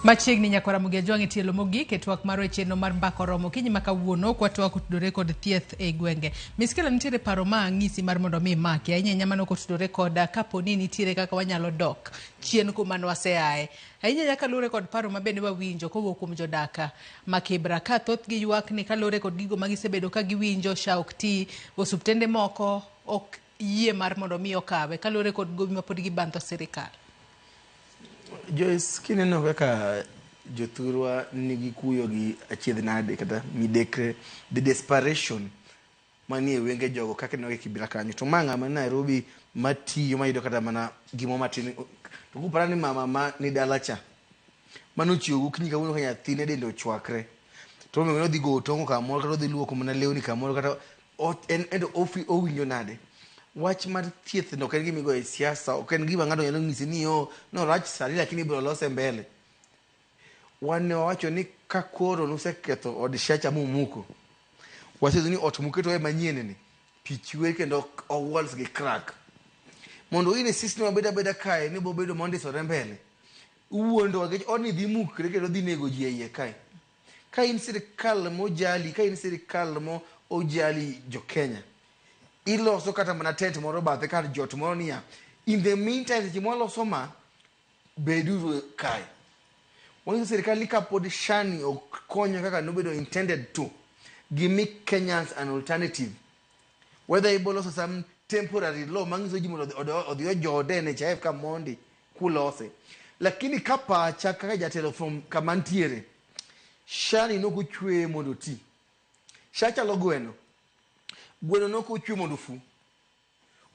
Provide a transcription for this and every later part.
Machiegni nyakwara Mugia Jwang' e tielo mogik e twak marwa e chenro mar mbaka oromo okinyi ma kawuono kwa twak otudore kod thieth e gwenge. Miskela nitiere paro ma ang'isi mar mondo mi imaki ahinya ahinya mano kotudore koda kapo ni nitiere kaka wanyalo dok chien kuma nwaseaye. Ahinya ahinya kaluwore kod paro ma bende wawinjo kowuok kuom jodak ma Kibra ka thothgi ywak ni kaluwore kod gigo ma gisebedo ka giwinjo SHA ok ti, osuptende moko ok yie mar mondo mi okawe kaluwore kod gowi ma pod gibandho sirikal. Joyce, kineno kaka jothurwa nigi kuyo gi achiedh nade kata midekre, the desperation manie wenge jogo kaka ineno gi Kibra kanyo. To ma ng'ama ni Nairobi matiyo mayudo kata mana gimo matin. To kupara ni mama ma ni dala cha manochiewo gokinyi kawuono ka nyathine dende ochwakre. To onego odhi goyo tong'o kamoro kata odhi luoko mana lewni kamoro kata en ento owinjo nade. Wach mar thieth no ok en gima igoyo e siasa, ok en gima ng'ato nyalo nyisi ni oh, norach sani lakini ibiro lose mbele. Wan ne wawacho ni ka koro nuseketho od SHA cha mumuko, wasewacho ni ot muketo e manyien ni, pi chwer kendo walls gi crack. Mondo in insist ni wabed abeda kae ni bobedo mondisore mbele, uwuondowa nikech odni dhi mukre kendo dhi nego ji e iye kae. Ka in sirikal mojali, ka in sirikal mo ojali jo Kenya, iloso kata mana tent moro bathe kar jot moro niya, in the meantime seche mwaloso ma, beduru kae. Wanyiso sirikal ni kapod SHA ni ok konyo kaka nobedo intended to, gimi Kenyans an alternative. Whether iboloso some temporary law manyiso ji mondo odhi ojode NHIF ka mondi kulose. Lakini ka pacha kaka jatelo from kama ntiere, SHA ni nok ochweye mondo oti. SHA chalo gweno. Gweno nok ochwe mondo ofu.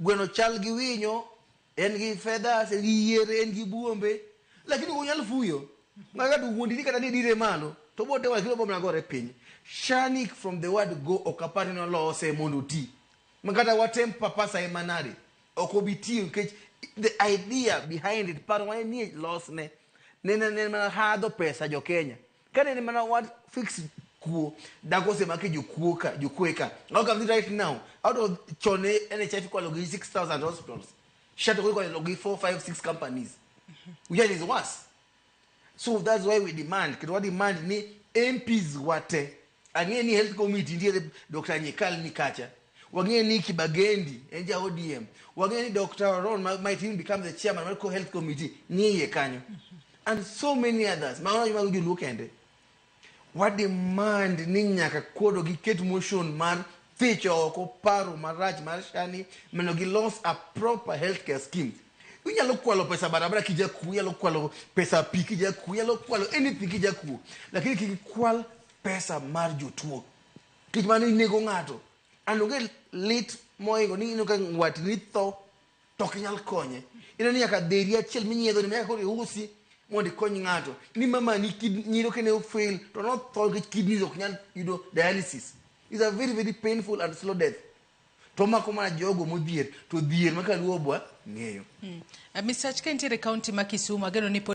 Gweno chal gi winyo, en gi feathers, en gi yiere, en gi buombe, lakini ok onyal fuyo. Ng'ato to wuondi ni kata ni dire malo, to obo tewo lakini obo mana gore piny. SHA ni from the word go ok apar ni nolose mondo oti. Ma kata watem papasa e manade, ok obi tiyo nikech the idea behind it, paro mane nie losne, ne en mana hadho pesa jo Kenya. Ka ne mana wat fix kuo, dak osemaki jokuo ka, jokuoe ka. How come right now, out of chon ne NHIF ikwalo gi 6,000 hospitals, SHA to koro ikwalo gi 4, 5, 6 companies. Which is worse. So that's why we demand, kendo wa demand ni MPs wate, ang'e ni health committee nitiere Dr. Nyikal ni kacha. Wang'e ni Kibagendi en ja ODM. Wang'e ni Dr. Ron might even become the chairman mar health committee ni iye kanyo. And so many others. Mago mago joluo kende. Wa demand ni nyaka koro giket motion mar ficho oko paro marach mar SHA ni mondo gilos a proper healthcare scheme. Inyalo kwalo pesa barabara kijakuo, inyalo kwalo pesa pi kijakuo, inyalo kwalo anything kijakuo. Lakini kik ikwal pesa mar jotuo. Nikech mano inego ng'ato. And onge lit mohingo ni ineno ka watni tho to ok inyal konye. Ineno ni nyaka dheri achiel minyiedho ni nyaka koro iusi mondo ikony ng'ato. Ni mamani nyiroke ne ofail to notho nikech kidneys ok nyal yudo dialysis. It's a very very painful and slow death. To mako mana jogo modhier to dhier ma kaluo bwa ng'eyo. Mr. ka nitiere county ma Kisumu ageno ni pod